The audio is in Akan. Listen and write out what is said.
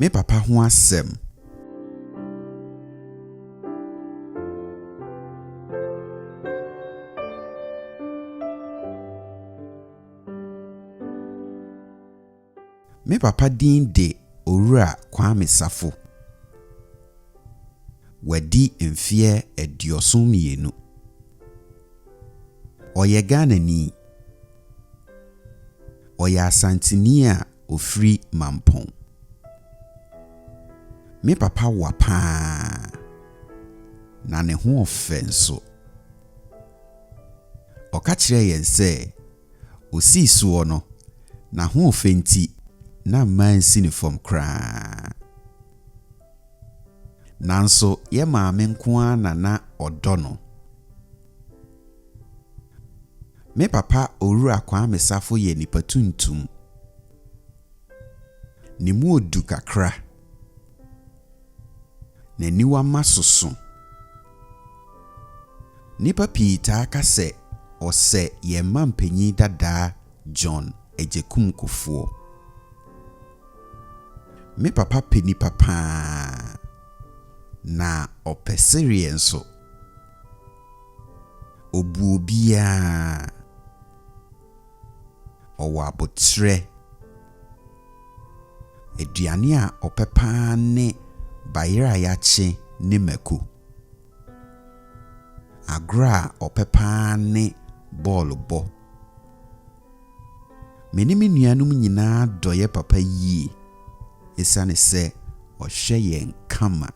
Me papa ho asɛm. Me papa din de Owura Kwame Safo. Wadi mfeɛ 72. Ɔyɛ Ghanani. Ɔyɛ Asanteni a ɔfiri Mampɔn. Me papa wa pa ara, na ne ho ɔfɛ nso. Ɔka kyerɛɛ yɛn sɛ ɔsii soɔ no, n'ahoɔfɛ nti, na mmaa nsi no fam koraa. Nanso yɛn maame nko ara na na ɔdɔ no. Me papa Owura Kwame Safo yɛ nipa tuntum. Ne mu odu kakra. N'aniwa ma soso. Nnipa pii taa ka sɛ ɔsɛ yɛn mampanyin dadaa John Agyekum Kufuor. Me papa pɛ nnipa pa ara, na ɔpɛ sereɛ nso. Ɔbu obiara. Ɔwɔ aboterɛ. Aduane a ɔpɛ pa ara ne bayerɛ a yɛakye ne mako. Agorɔ a ɔpɛ pa ara ne bɔɔlobɔ. Me ne me nuanom nyinaa dɔ yɛn papa yie ɛsiane sɛ ɔhwɛ yɛn kama.